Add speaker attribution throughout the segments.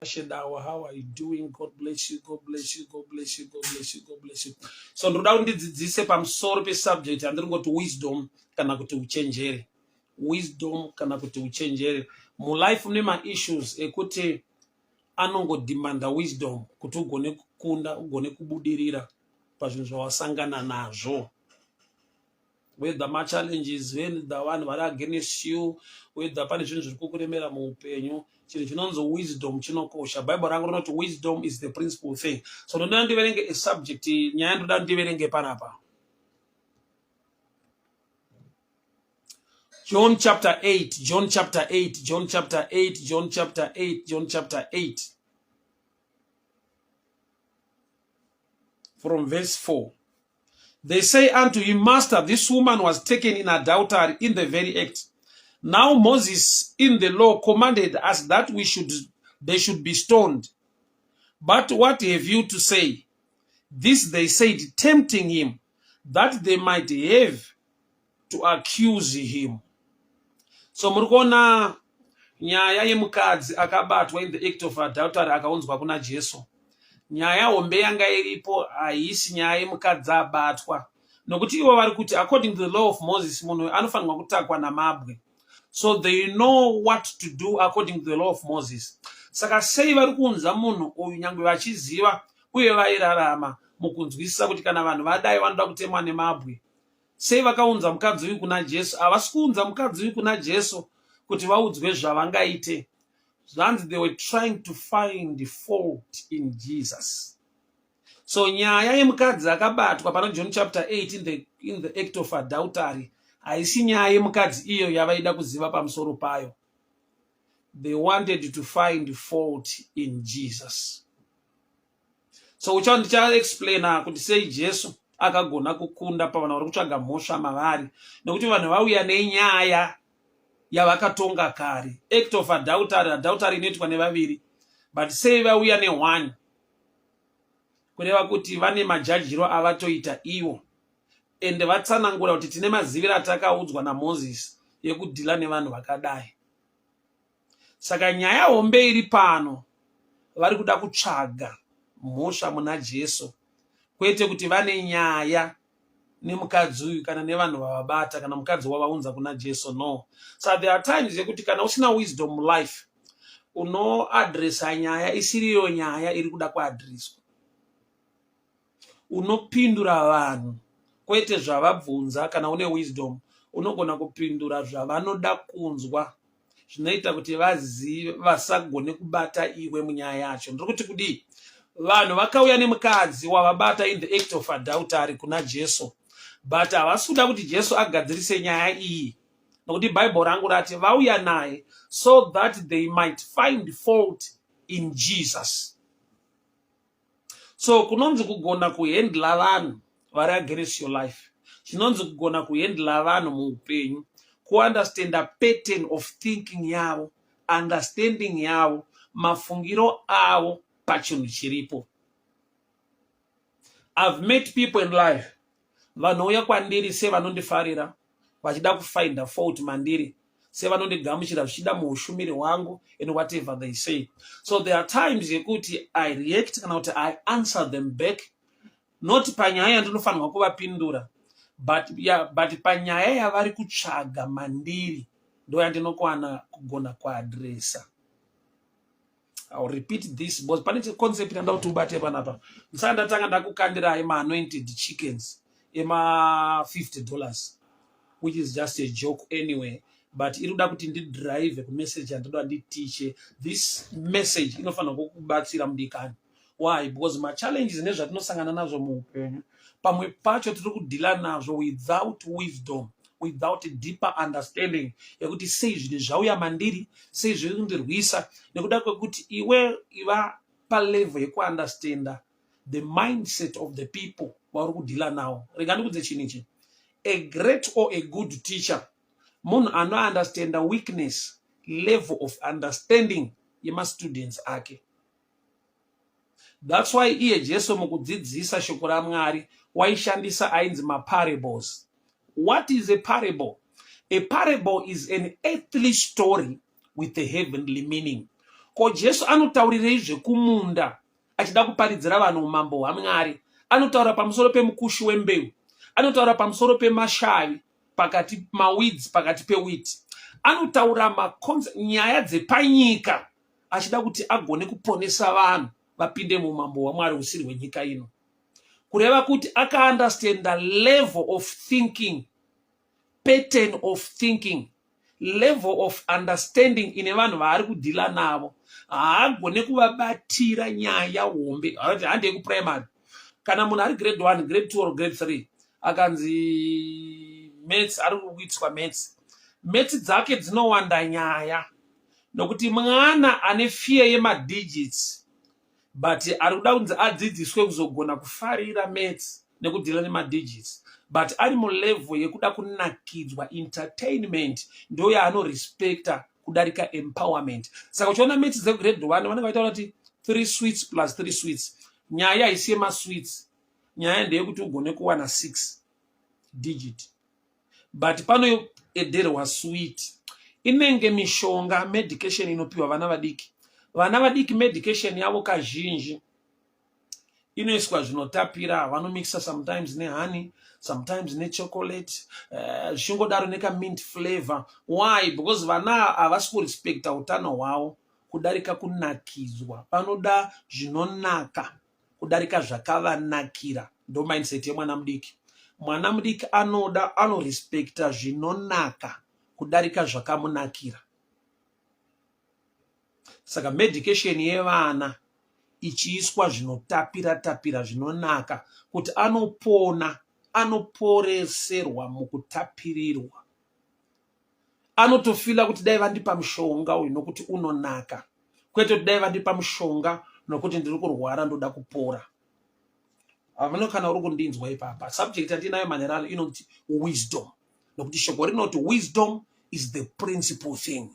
Speaker 1: Shedawa, how are you doing? God bless you, God bless you, God bless you, God bless you, God bless you. So ndoda kuti ndidzidzise pamusoro pesubject yandiri ngoti wisdom kana kuti uchenjeri. Wisdom kana kuti uchenjeri. Mulife mune maissues ekuti anongodemanda wisdom kuti ugone kukunda, ugone kubudirira pazvinhu zvawasangana nazvo. Whether machallenges, whether vanhu vari against you, whether pane zvinhu zviri kukuremera muupenyu, chinhu chinonzi wisdom chinokosha. Bible rangu rinoti wisdom is the principal thing. So ndoda ndiverenge a subject, nyaya ndoda ndiverenge panapa. John chapter 8, John chapter 8, John chapter 8, John chapter 8, John chapter 8. From verse 4. They say unto him, Master, this woman was taken in adultery in the very act. Now Moses in the law commanded us that we should they should be stoned. But what have you to say? This they said, tempting him, that they might have to accuse him. So muri kuona nyaya yemukadzi akabatwa in the act of adultery akaunzwa kuna Jesu. Nyaya hombe yanga iripo haisi nyaya yemukadzi abatwa, nokuti ivo vari kuti according to the law of Moses munhu anofanirwa kutakwa namabwe. So they know what to do according to the law of Moses. Saka sei vari kuunza munhu uyu nyangwe vachiziva uye vairarama mukunzwisisa kuti kana vanhu vadai vanoda kutemwa nemabwe? Sei vakaunza mukadzi uyu kuna Jesu? Havasi kuunza mukadzi uyu kuna Jesu kuti vaudzwe zvavangaite. Zvanzi they were trying to find fault in Jesus. So nyaya yemukadzi akabatwa pana John chapter 8 in the act of adultery haisi nyaya yemukadzi iyo yavaida kuziva pamusoro payo. They wanted to find fault in Jesus. So ucha ndichaexplaina kuti sei Jesu akagona kukunda pavanhu vari kutsvaga mhosva mavari, nekuti vanhu vauya nenyaya yavakatonga kare. Act of adultery, adultery inoitwa nevaviri, but sei vauya neone? Kureva kuti vane majajiro avatoita ivo, ende vatsanangura kuti tine maziviro atakaudzwa naMoses yekudhila nevanhu vakadai. Saka nyaya hombe iri pano, vari kuda kutsvaga mhosva muna Jesu, kwete kuti vane nyaya nemukadzi uyu kana nevanhu vavabata kana mukadzi wavaunza kuna Jesu. No. So there are times yekuti kana usina wisdom life unoadresa nyaya isiriyo nyaya iri kuda kuadreswa. Unopindura vanhu kwete zvavabvunza. Kana une wisdom unogona kupindura zvavanoda kunzwa, zvinoita kuti vazive vasagone kubata iwe munyaya yacho. Ndiri kuti kudii? Vanhu vakauya nemukadzi wavabata in the act of adultery kuna Jesu, but havasi kuda kuti Jesu agadzirise nyaya iyi, nokuti Bhaibheri rangu rati vauya naye so that they might find fault in Jesus. So kunonzi kugona kuhandla vanhu vari against your life, chinonzi kugona kuhandla vanhu muupenyu, kuunderstanda pattern of thinking yavo, understanding yavo, mafungiro avo pachinhu chiripo. I've met people in life vanouya kwandiri sevanondifarira, vachida kufinda fault mandiri, sevanondigamuchira zvichida muushumiri hwangu and whatever they say. So there are times yekuti I react kana kuti I answer them back, not panyaya yandinofanirwa kuvapindura, but, yeah, but panyaya yavari kutsvaga mandiri ndo yandinokwana kugona kuadresa. I'll repeat this because pane concept yanda kuti ubate panapa. Ndisaka ndatanga ndakukandirai maanointed chickens ema$50, which is just a joke anyway, but iri kuda kuti ndidrive kumessage yandoda nditiche. This message inofanira kukubatsira, mudikani. Why? Because machallenges nezvatinosangana nazvo muupenyu, pamwe pacho tiri kudhila nazvo without wisdom, without deeper understanding yekuti sei zvinhu zvauya mandiri, sei zviri kundirwisa, nekuda kwekuti iwe iva palevel yekuunderstanda the mindset of the people vauri kudhila nawo. Rega ndikudze chinhu ichi: a great or a good teacher munhu anounderstanda weakness, level of understanding yemastudents ake. That's why iye Jesu mukudzidzisa shoko raMwari waishandisa ainzi maparables. What is a parable? A parable is an earthly story with a heavenly meaning. Ko Jesu anotaurirei zvekumunda achida kuparidzira vanhu umambo hwaMwari? Anotaura pamusoro pemukushi wembeu, anotaura pamusoro pemashavi pakati maweeds pakati pewheat, anotaura nyaya dzepanyika achida kuti agone kuponesa vanhu vapinde muumambo hwaMwari husiri hwenyika ino. Kureva kuti akaunderstanda level of thinking, pattern of thinking, level of understanding ine vanhu vaari kudhila navo. Haagone kuvabatira nyaya hombe. Handei kuprimary, kana munhu ari grade 1, grade 2 or grade 3, akanzi maths, ari kuitiswa maths, maths dzake dzinowanda nyaya, nokuti mwana ane fear yemadigits, but ari kuda kunzi adzidziswe kuzogona kufarira maths nekudhila nemadigits, but ari mulevel yekuda kunakidzwa. Entertainment ndo yaanorespekta kudarika empowerment. Saka uchiona maths dzegrade 1, vanenge vaitaura kuti 3 sweets plus 3 sweets. Nyaya haisi yemasweets, nyaya ndeyekuti ugone kuwana 6 digit, but panoederwa sweet. Inenge mishonga, medication inopiwa vana vadiki. Vana vadiki medication yavo kazhinji inoiswa zvinotapira. Vanomixa sometimes nehoney, sometimes nechocolate, zvichingodaro, nekamint flavor. Why? Because vana havasi kurespekta utano hwavo kudarika kunakidzwa. Vanoda zvinonaka kudarika zvakavanakira. Ndo mindset yemwana mudiki. Mwana mudiki anoda, anorespekta zvinonaka kudarika zvakamunakira. Saka medication yevana ichiiswa zvinotapira tapira, zvinonaka, kuti anopona, anoporeserwa mukutapirirwa. Anotofila kuti dai vandipa mushonga uyu nokuti unonaka, kwete kuti dai vandipa mushonga nokuti ndiri kurwara, ndoda kupora. Havano kana uri kundinzwa ipapa. Subject yandinayo manherano inoti wisdom, nokuti shoko rinoti wisdom is the principal thing.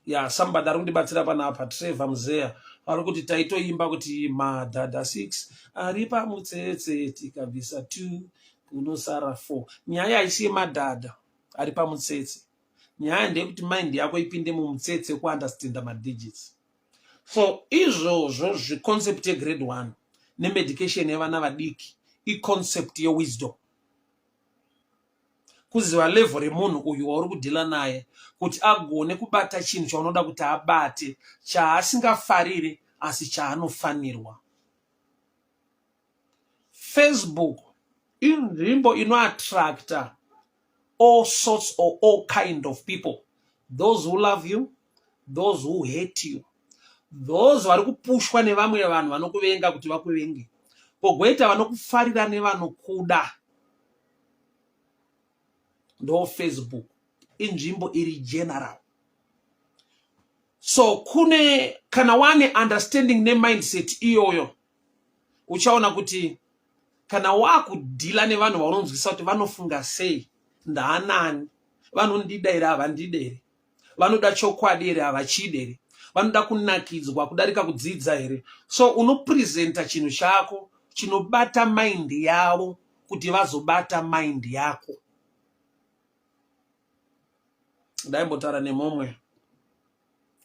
Speaker 1: Ya, somebody ari kundibatsira panapa, Trevor Muzeya, vari kuti taitoimba kuti madhadha 6 ari pamutsetse, tikabvisa 2 kunosara 4. Nyaya haisi yemadhadha ari pamutsetse, nyaya ndeyekuti mind yako ipinde mumutsetse kuunderstanda madigits. So izvozvo zviconcept yegrade 1 nemedication yevana vadiki iconcept yewisdom, kuziva level remunhu uyu wauri kudhila naye, kuti agone kubata chinhu chaunoda kuti abate, chaasingafariri asi chaanofanirwa. Facebook inzvimbo inoattracta all sorts or all kind of people, those who love you, those who hate you, those vari kupushwa nevamwe vanhu vanokuvenga kuti vakuvenge, pogoita vanokufarira nevanokuda. Ndo Facebook, inzvimbo iri general. So kune kana wane understanding nemindset iyoyo, uchaona kuti kana wakudhila nevanhu vaunonzwisa kuti vanofunga sei, ndaanani, vanondida here, havandida here, vanoda chokwadi here, havachidi here, vanoda kunakidzwa kudarika kudzidza here. So unopresenta chinhu chako chinobata mind yavo kuti vazobata mind yako. Ndaimbotaura nemumwe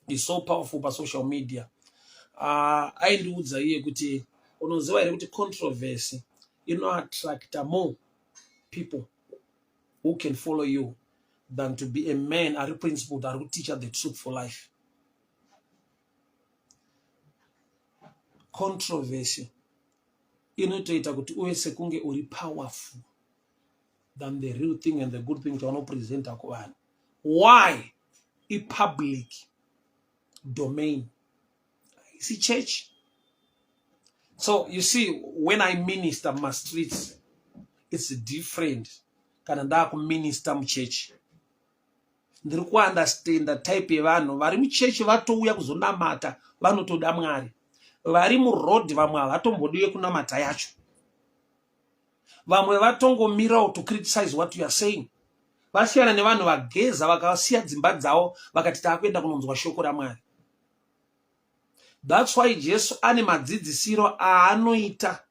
Speaker 1: is so powerful pasocial media. Aindiudza iye kuti unoziva here kuti controversy inoattracta more people who can follow you than to be a man ari principled, ari kuteacha the truth for life? Controversy inotoita kuti uve sekunge uri powerful than the real thing and the good thing chaunopresenta kuvanhu. Why? Ipublic domain, isi church. So you see, when I minister mumastreets, it's different. Kana ndaakuminister muchechi, ndiri kuunderstanda type yevanhu vari muchechi. Vatouya kuzonamata, vanotoda Mwari. Vari muroad, vamwe havatombodiwe kunamata yacho, vamwe vatongomirawo to criticize what you are saying. Vasiyana nevanhu vageza, vakasiya dzimba dzavo, vakati taakuenda kunonzwa shoko raMwari. That's why Jesu ane madzidzisiro aanoita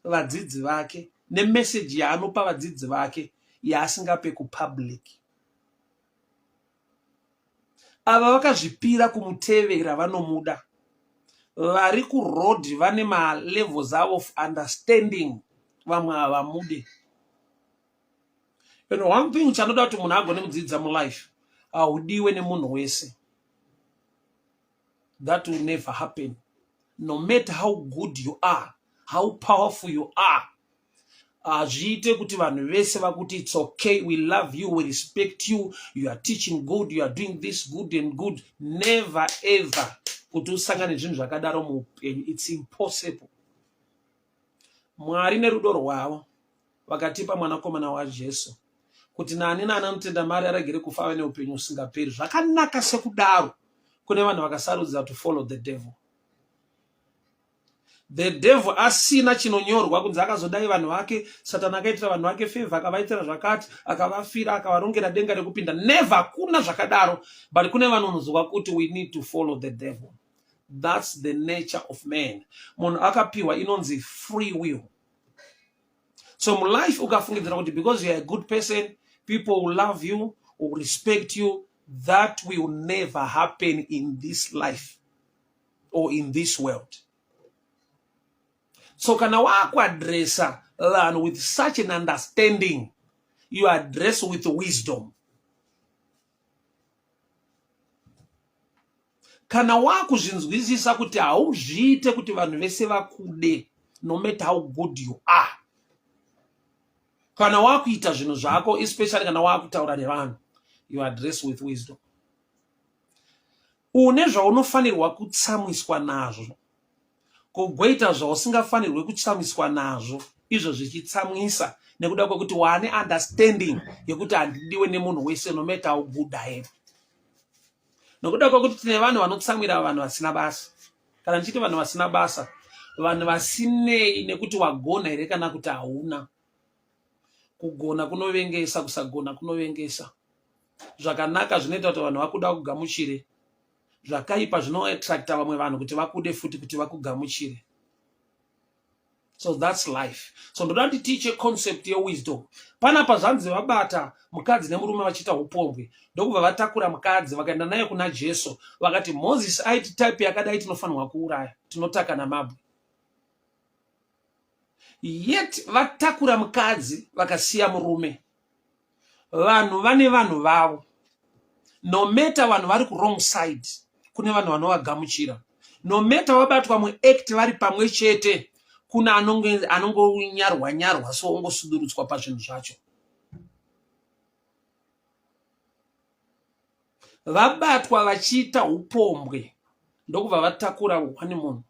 Speaker 1: vadzidzi vake nemeseji yaanopa vadzidzi vake yaasingape kupublic. Ava vakazvipira kumutevera vanomuda. Vari kuroad vane malevels avo of understanding vamwe havamude. And one thing chanoda kuti munhu agone kudzidza mulife, haudiwe nemunhu wese. That will never happen. No matter how good you are, how powerful you are, hazviite kuti vanhu vese vakuti it's okay, we love you, we respect you, you are teaching good, you are doing this good and good. Never ever kuti usangane zvinhu zvakadaro muupenyu. It's impossible. Mwari nerudo rwavo vakatipa mwanakomana waJesu kuti nani nani anotenda mari aregere kufa ave neupenyu husingaperi. Zvakanaka sekudaro kune vanhu vakasarudza to follow the devil. The devil asina chinonyorwa kunzi akazodai vanhu vake, Satani akaitira vanhu vake favor, akavaitira zvakati, akavafira, akavarongera denga rekupinda. Never, hakuna zvakadaro. But kune vanonzwa kuti we need to follow the devil. That's the nature of man. Munhu akapiwa inonzi free will. So mulife ukafungidzira kuti because you are a good person, people will love you, will respect you, that will never happen in this life or in this world. So kana wakuadressa vanhu with such an understanding, you address with wisdom. Kana wakuzvinzwisisa kuti hauzviite kuti vanhu vese vakude, no matter how good you are. Kana wakuita zvinhu zvako, especially kana wakutaura nevanhu, you address with wisdom. Une zvaunofanirwa kutsamwiswa nazvo, kugoita zvausingafanirwe kutsamwiswa nazvo, izvo zvichitsamwisa nekuda kwekuti waane understanding yekuti handidiwe nemunhu wese, no matter how good I am. Nokuda kwekuti tine vanhu vanotsamwira vanhu vasina basa. Kana ndichiti vanhu vasina basa, vanhu vasinei nekuti wagona here kana kuti hauna. Kugona kunovengesa, kusagona kunovengesa. Zvakanaka zvinoita kuti vanhu vakuda kugamuchire, zvakaipa zvinoattracta vamwe vanhu kuti vakude futi kuti vakugamuchire. So that's life. So ndoda nditiche concept yewisdom panapa. Zvanzi vabata mukadzi nemurume vachiita upombwe, ndokubva vatakura mukadzi vakaenda naye kuna Jesu, vakati Mozisi aiti type yakadai tinofanirwa kuuraya, tinotaka namabwe. Yet vatakura mukadzi vakasiya murume. Vanhu vane vanhu vavo. No matter vanhu vari kuwrong side, kune vanhu vanovagamuchira. No matter vabatwa muact vari pamwe chete, kuna anongonyarwa nyarwa, so ongosudurutswa pazvinhu zvacho. Vabatwa vachiita upombwe, ndokubva vatakura one munhu.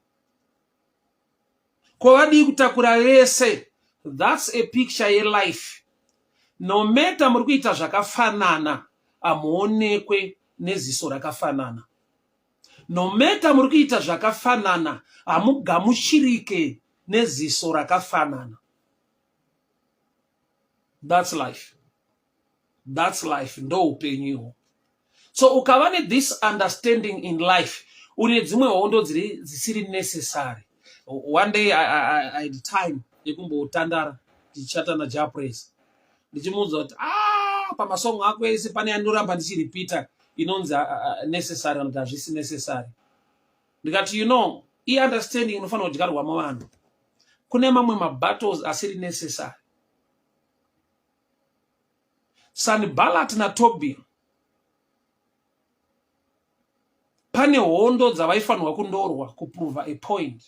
Speaker 1: Ko vadii kutakura vese? That's a picture yelife. No matter muri kuita zvakafanana, hamuonekwe neziso rakafanana. No matter muri kuita zvakafanana, hamugamuchirike neziso rakafanana. That's life. That's life. Ndo upenyu ihwo. So ukava nethis understanding in life, une dzimwe hondo dziri dzisiri necessary. One day I had time yekumbotandara ndichichata naJapres, ndichimuudza kuti ah, pamasongo ako ese pane yandinoramba ndichiripita inonzi necessary kana kuti hazvisi necessary. Ndikati, you know, iunderstanding inofanira kudyarwa muvanhu. Kune mamwe mabattles asiri necessary. Sanballat naTobia pane hondo dzavaifanirwa kundorwa kuprova a point.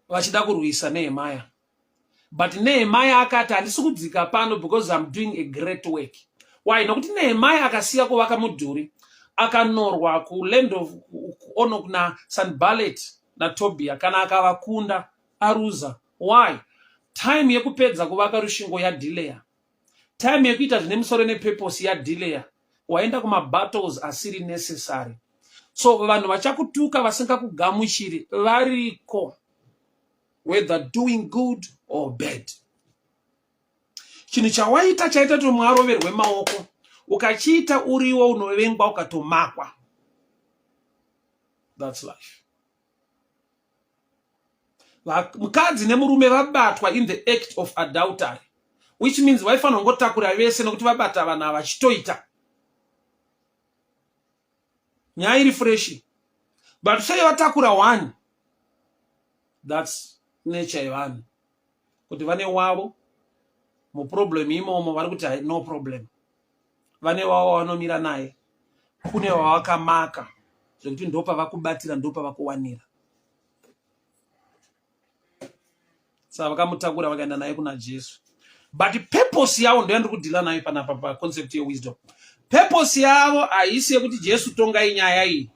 Speaker 1: Vachida kurwisa Nehemiah, but Nehemiah akati handisi kudzika pano because I'm doing a great work. Why? Nokuti Nehemiah akasiya kuvaka mudhuri, akanorwa kuland of Ono kuna Sanballat naTobia. Kana akavakunda, aruza. Why? Time yekupedza kuvaka rushingo yadhileya, time yekuita zvine musoro nepurpose yadhileya, waenda kumabattles asiri necessary. So vanhu vachakutuka, vasingakugamuchiri variko, whether doing good or bad. Chinhu chawaita chaita kuti mumwe aroverwe maoko, ukachiita uriwo unovengwa, ukatomakwa. That's life. Mukadzi nemurume vabatwa in the act of adultery. which means vaifanira kungotakura vese nokuti vabata vanhu ava vachitoita nyaya iri fresh, but sei vatakura one? That's nature yevanhu, kuti vane wavo muproblem imomo, vari kuti no problem, vane wavo vanomira naye, kune wavakamaka zvekuti ndopavakubatira, ndopavakuwanira. Saka vakamutakura, vakaenda naye kuna Jesu, but purpose yavo ndoyandiri kudhila nayo panapa paconcept yewisdom. Purpose yavo haisi yekuti Jesu tongai nyaya iyi.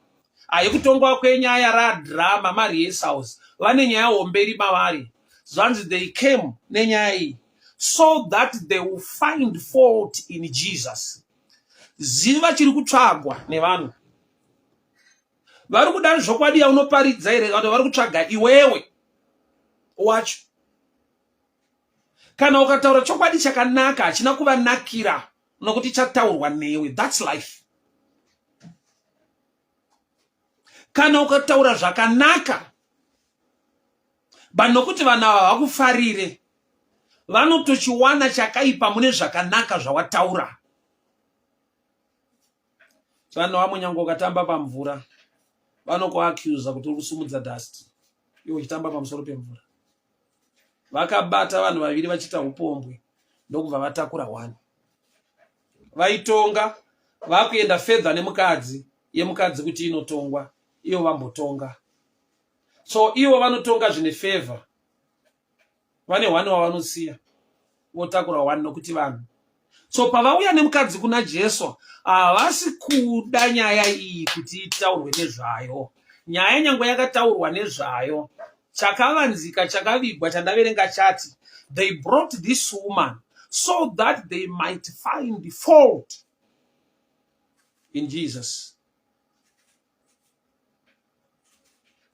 Speaker 1: Haikutongwa kwenyaya radrama, marehearsals, vane nyaya hombe iri mavari. Zvanzi they came nenyaya iyi so that they will find fault in Jesus. Ziva chiri kutsvagwa nevanhu. Vari kuda zvokwadi yaunoparidza here, kana vari kutsvaga iwewe wacho? Kana ukataura chokwadi chakanaka, hachina kuvanakira nokuti chataurwa newe. That's life. Kana ukataura zvakanaka, but nokuti vanhu ava vakufarire, vanotochiwana chakaipa mune zvakanaka zvawataura. Vanhu vamwe, nyange ukatamba pamvura, vanokuaccusa kuti uri kusumudza dust, iwe uchitamba pamusoro pemvura. Vakabata vanhu vaviri vachiita upombwe, ndokubva vatakura one. Vaitonga, vakuenda fedha nemukadzi, yemukadzi kuti inotongwa, ivo vambotonga. So ivo vanotonga zvine favor, vane one wavanosiya, votakura one nokuti vanhu. So pavauya nemukadzi kuna Jesu, havasi kuda nyaya iyi kuti itaurwe nezvayo. Nyaya nyange yakataurwa nezvayo, chakavanzika chakavigwa chandaverenga chati they brought this woman so that they might find fault in Jesus.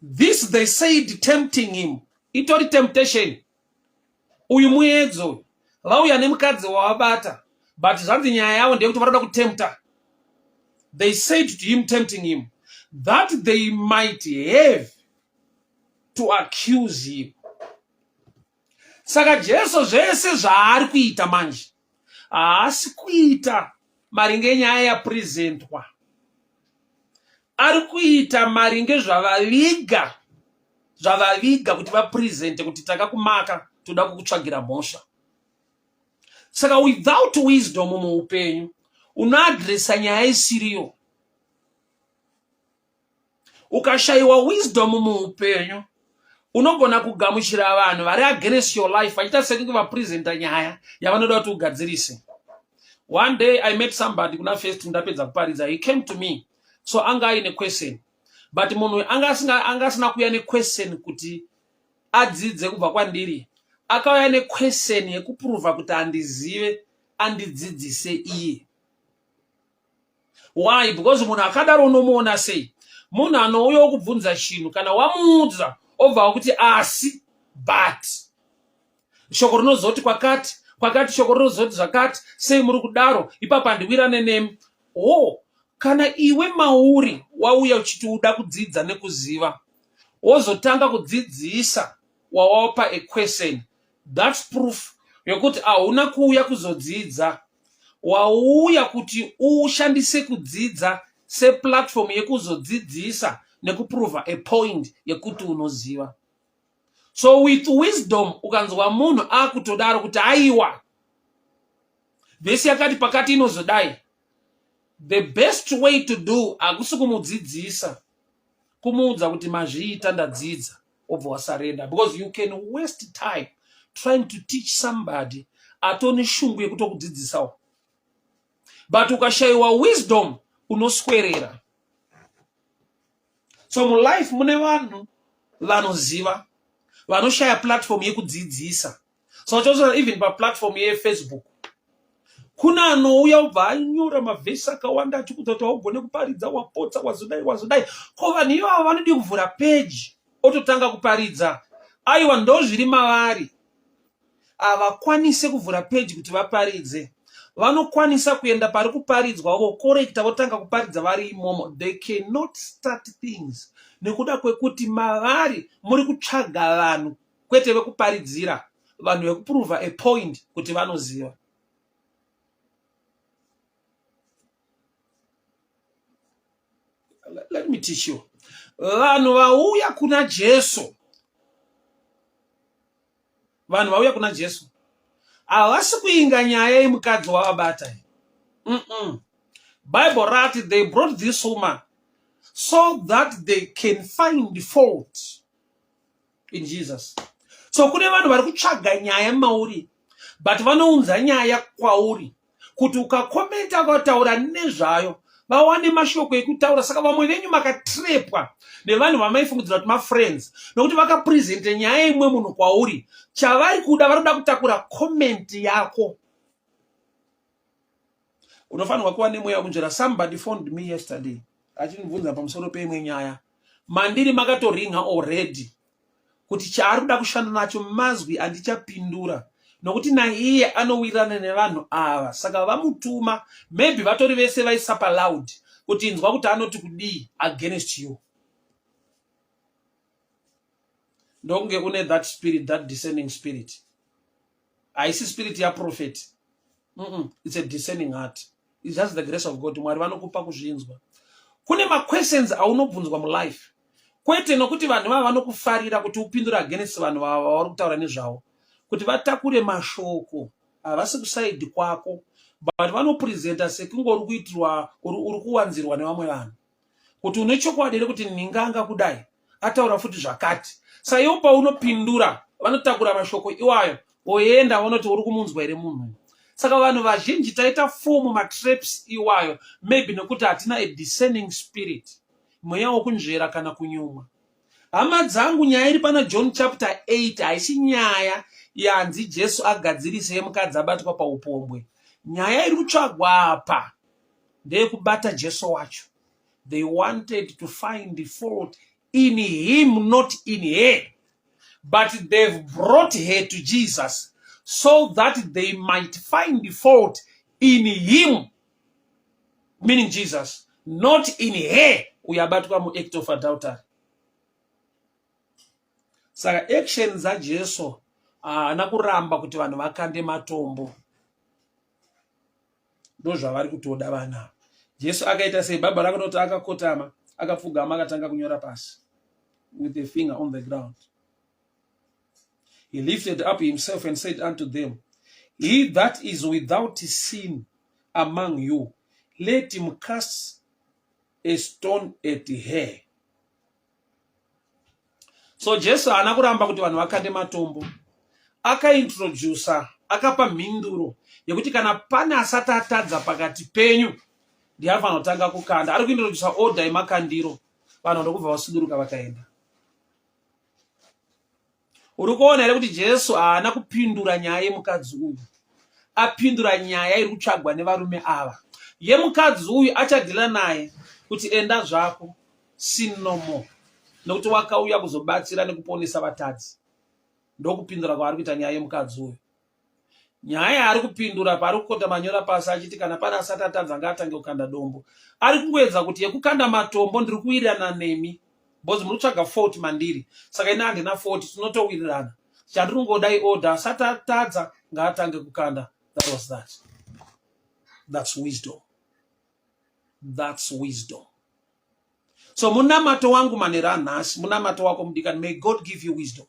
Speaker 1: This they said tempting him. Itori temptation uyu, muedzo. Vauya nemukadzi wavabata, but zvanzi nyaya yavo ndeyekuti varoda kutempta. They said to him, tempting him, that they might have to accuse him. Saka Jesu zvese zvaari kuita manje, haasi kuita maringe enyaya yapresentwa, ari kuita maringe zvavaviga kuti vapresente kuti takakumaka, toda kukutsvagira mhosva. Saka without wisdom muupenyu, unoadresa nyaya isiriyo. Ukashayiwa wisdom muupenyu, unogona kugamuchira vanhu vari against your life vachiita sekunge vapresenta nyaya yavanoda kuti ugadzirise. One day I met somebody kuna first, ndapedza kuparidza, he came to me. So anga aine question, but munhu anga asina kuuya nequestion kuti adzidze kubva kwandiri. Akauya nequestion yekuprova kuti handizive, andidzidzise iye. Why? Because munhu akadaro unomuona sei? Munhu anouya wokubvunza chinhu, kana wamuudza, obva kuti asi, but shoko rinozoti kwakati kwakati, shoko rinozoti zvakati, sei muri kudaro ipapo? Handiwirane nemi. O kana iwe mauri wauya uchiti uda kudzidza nekuziva, wozotanga kudzidzisa wawapa a question, that's proof yokuti hauna kuuya kuzodzidza. Wauya kuti ushandise kudzidza seplatform yekuzodzidzisa nekuprova a point yekuti unoziva. So with wisdom, ukanzwa munhu akutodaro kuti aiwa, vhesi yakati pakati inozodai, the best way to do hakusi kumudzidzisa, kumuudza kuti mazviita, ndadzidza, obva wasurrender, because you can waste time trying to teach somebody atone shungu yekutokudzidzisawo. But ukashayiwa wisdom, unoswerera. So mulife mune vanhu vanoziva, vanoshaya platform yekudzidzisa. So chose even paplatform yeFacebook, kuna anouya ubva anyora mavhesi akawanda achikuudza kuti haugone kuparidza, wapotsa, wazodai, wazodai. Ko vanhu ivavo vanodi kuvhura peji ototanga kuparidza? Aiwa, ndo zviri mavari, havakwanise kuvhura peji kuti vaparidze. Vanokwanisa kuenda pari kuparidzwa, vocorrecta, votanga kuparidza vari imomo. They cannot start things nekuda kwekuti mavari muri kutsvaga vanhu, kwete vekuparidzira. vanhu vekuprova a point kuti vanoziva. Let me teach you. Vanhu vauya kuna Jesu, vanhu vauya kuna Jesu havasi kuinga nyaya yemukadzi wavabata. Bible rati they brought this woman so that they can find fault in Jesus. So kune vanhu vari kutsvaga nyaya mauri, but vanounza nyaya kwauri kuti ukakomenta ukataura nezvayo vawane mashoko ekutaura. Saka vamwe venyu makatrepwa nevanhu vamaifungidzira kuti mafriends, nokuti vakapresente nyaya imwe munhu kwauri. Chavari kuda, vari kuda kutakura comment yako. Unofanirwa kuva nemweya wekunzvera. Somebody phoned me yesterday achindibvunza pamusoro peimwe nyaya. Mandiri makatoringa already kuti chaari kuda kushanda nacho mazwi andichapindura, nokuti naiye anowirirana nevanhu ava. Saka vamutuma, maybe vatori vese vaisapa loud kuti inzwa kuti anoti kudii against you. Ndokunge une that spirit, that discerning spirit. Haisi spirit yaprophet. It's a discerning heart. It's just the grace of God. Mwari vanokupa kuzvinzwa. Kune maquestions aunobvunzwa mulife, kwete nokuti vanhu vava vanokufarira kuti upindure against vanhu vava vavari kutaura nezvavo, kuti vatakure mashoko. Havasi kusaidi kwako, but vanopresenta sekunge uri kuitirwa, uri kuwanzirwa nevamwe vanhu, kuti une chokwadi here kuti nhinga kudai ataura futi zvakati. Saiwo paunopindura vanotakura mashoko iwayo oenda, vanoti uri kumunzwa here munhu? Saka vanhu vazhinji taita fall mumatraps iwayo, maybe nekuti hatina a discerning spirit, mweya wokunzvera kana kunyumwa. Hama dzangu, nyaya iri pana John chapter 8 haisi nyaya yanzi Jesu agadzirise yemukadzi abatwa paupombwe. Nyaya iri kutsvagwa apa ndeyekubata Jesu wacho. They wanted to find the fault in him, not in her, but they've brought her to Jesus so that they might find the fault in him, meaning Jesus, not in her uyo abatwa muact of adultery. Saka action dzaJesu, haana kuramba kuti vanhu vakande matombo. Ndozvavari kutoda vana. Jesu akaita sei? Bhaibheri rakanoti akakotama, akapfugama, akatanga kunyora pasi with a finger on the ground. He lifted up himself and said unto them, "He that is without sin among you, let him cast a stone at her." So Jesu haana kuramba kuti vanhu vakande matombo. Akaintrodusa, akapa mhinduro yekuti kana pane asati atadza pakati penyu, ndiye anofanira kutanga kukanda. Ari kuintrodusa order yemakandiro. Vanhu ndokubva vasuduruka vakaenda. Uri kuona here kuti Jesu haana kupindura nyaya yemukadzi uyu? Apindura nyaya iri kutsvagwa nevarume ava. Yemukadzi uyu achadhila naye kuti enda zvako, sin no more, nekuti wakauya kuzobatsira nekuponesa vatadzi. Ndokupindura kwaari kuita nyaya yemukadzi uyu. Nyaya yaari kupindura paari kukota manyora pasi achiti kana pane asati atadza ngaatange kukanda dombo, ari kungoedza kuti yekukanda matombo ndiri kuwirirana nemi, because muri kutsvaga fault mandiri. Saka ini handina fault, tinotowirirana. Chandiri kungoda iorder, asati atadza ngaatange kukanda. That was that. That's wisdom, that's wisdom. So munamato wangu manheru anhasi, munamato wako mudikani, may God give you wisdom,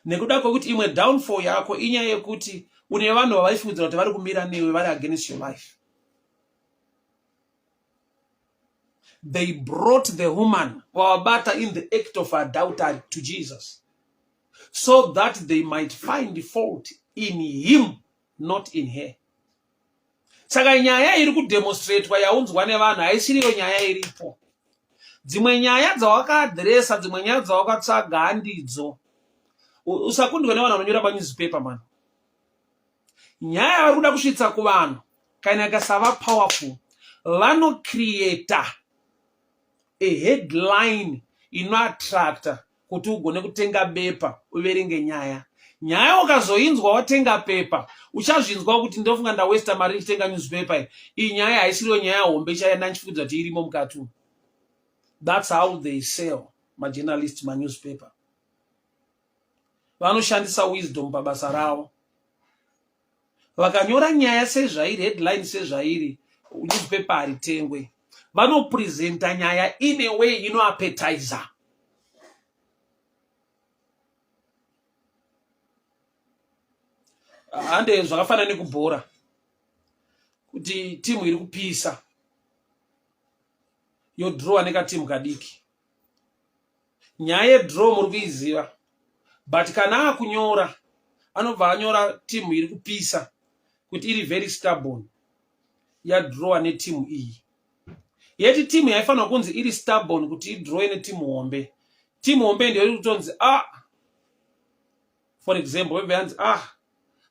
Speaker 1: nekuda kwekuti imwe downfall yako inyaya yekuti une vanhu vavaifungidzira kuti vari kumira newe vari against your life. They brought the woman vavabata in the act of adultery to Jesus so that they might find fault in him, not in her. Saka nyaya iri kudemonstratwa yaunzwa nevanhu haisiriyo nyaya iripo. Dzimwe nyaya dzawakaadhiresa, dzimwe nyaya dzawakatsvaga handidzo. Usakundwe nevanhu vanonyora panewspaper man. Nyaya yavari kuda kusvitsa kuvanhu kana ikasava powerful, vanocreata a headline inoattracta kuti ugone kutenga bepa uverenge nyaya. Nyaya ukazoinzwa watenga pepa, uchazvinzwa kuti ndofunga ndawesta mari ndichitenga newspaper. Iyi nyaya haisiriyo nyaya hombe chaiya ndichifungidza kuti irimo mukati umu. That's how they sell, majournalist, manewspaper. Vanoshandisa wisdom pabasa ravo. Vakanyora nyaya sezvairi, headline sezvairi, newspaper haritengwe. Vanopresenta nyaya in a way inoappetizer. Hande zvakafanana nekubhora kuti timu iri kupisa yodrowa nekatimu kadiki. Nyaya yedraw muri kuiziva, but kana akunyora anobva anyora timu iri kupisa kuti iri very stubborn, yadrowa netimu iyi. Yeti timu yaifanirwa kunzi iri stubborn kuti idrowe netimu hombe, timu hombe ndiyo iri kutonzi ah, for example vebva yanzi ah,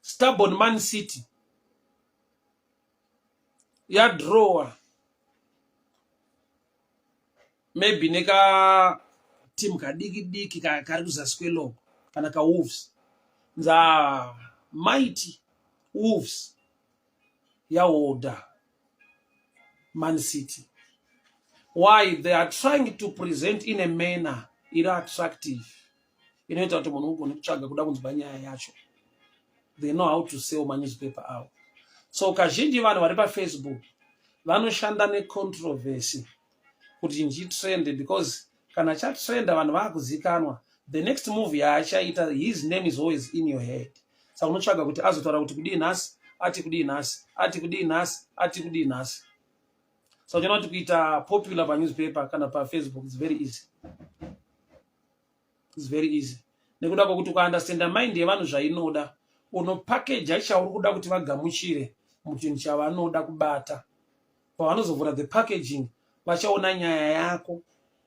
Speaker 1: stubborn Man City yadrowa maybe neka team kadiki diki kari kuzasi kwelogo kana kaWolves, nza mighty Wolves yahodha Man City. Why? They are trying to present in a manner iri attractive, inoita kuti munhu ugone kutsvaga kuda kunzwa nyaya yacho. They know how to sell manewspaper avo. So kazhinji vanhu vari paFacebook vanoshanda necontroversy kuti chinhu chitrende, because kana chatrenda vanhu vaakuzikanwa, the next move yaachaita, his name is always in your head. Saka unotsvaga kuti azotaura kuti kudii nhasi, ati kudii nhasi, ati kudii nhasi, ati kudii nhasi. So uchiona kuti kuita popular panewspaper kana paFacebook is very easy. It's very easy nekuda kwekuti ukaunderstanda mind yevanhu zvainoda, unopakeja chauri kuda kuti vagamuchire muchinhu chavanoda kubata. Pavanozovhura the packaging, vachaona nyaya yako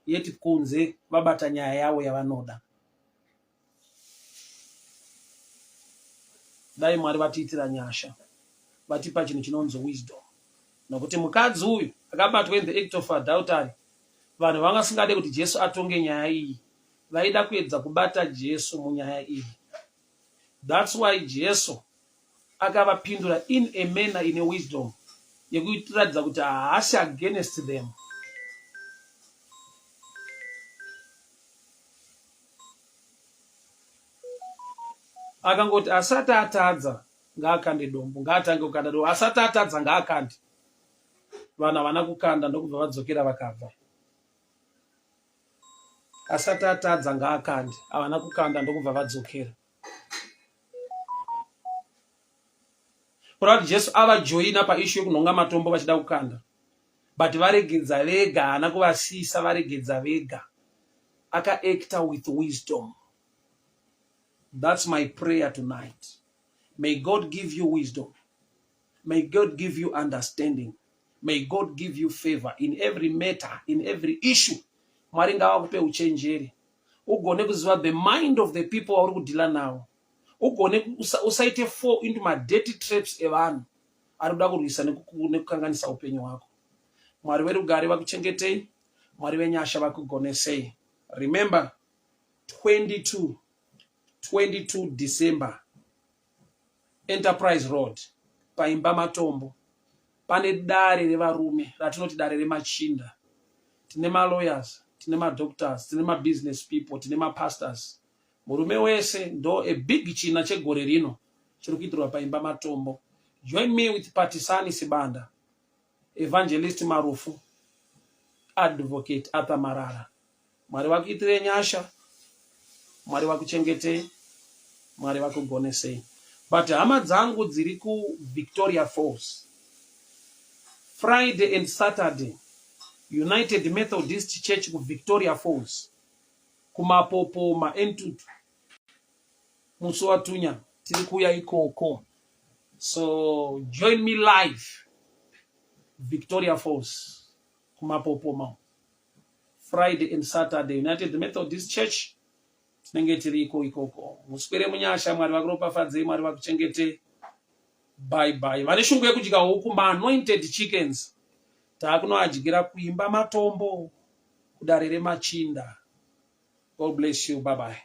Speaker 1: yeti kunze vabata nyaya yavo yavanoda. Dai Mwari vatiitira nyasha, vatipa chinhu chinonzi wisdom, nokuti mukadzi uyu akabatwa in the act of adultery, vanhu vanga vasingade kuti Jesu atonge nyaya iyi. Vaida kuedza kubata Jesu munyaya iyi. That's why Jesu akavapindura in a manner ine wisdom yekuratidza kuti haasi against them. Akangoti asati atadza ngaakande dombo, ngaatange kukanda dombo. Asati atadza ngaakande. Vanhu havana kukanda, ndokubva vadzokera vakabva. Asati atadza ngaakande. Havana kukanda, ndokubva vadzokera. Kureva kuti Jesu avajoina paishu yekunhonga matombo vachida kukanda, but varegedza vega, haana kuvasiyisa, varegedza vega. Akaacta with wisdom. That's my prayer tonight. May God give you wisdom. May God give you understanding. May God give you favor in every matter, in every issue. Mwari ngavakupe uchenjeri, ugone kuziva the mind of the people wauri kudhila nawo, ugone usaite fall into madirty traps evanhu ari kuda kurwisa nekukanganisa upenyu hwako. Mwari verugare vakuchengetei, Mwari venyasha vakugonesei. Remember, 22 22 December, Enterprise Road, paimba matombo, pane dare revarume ratinoti dare remachinda. Tine malawyers, tine madoctors, tine mabusiness people, tine mapastors. Murume wese ndo a big china chegore rino chiri kuitirwa paimba matombo. Join me with Patisani Sibanda, Evangelist Marufu, Advocate Arthur Marara. Mwari vakuitire nyasha, Mwari vakuchengetei, Mwari vakugonesei. But hama dzangu dziri kuVictoria Falls, Friday and Saturday, United Methodist Church kuVictoria Falls, kumapopoma entutu, musi watunya tiri kuuya ikoko. So join me live, Victoria Falls, kumapopoma, Friday and Saturday, United Methodist Church. Tinenge tiriko ikoko. Muswere munyasha, Mwari vakuropafadzei, Mwari vakuchengete. Bye bye. Vane shungu yekudya huku, maanointed chickens, taakunoadyira kuimba matombo kudare remachinda. God bless you. Bye bye.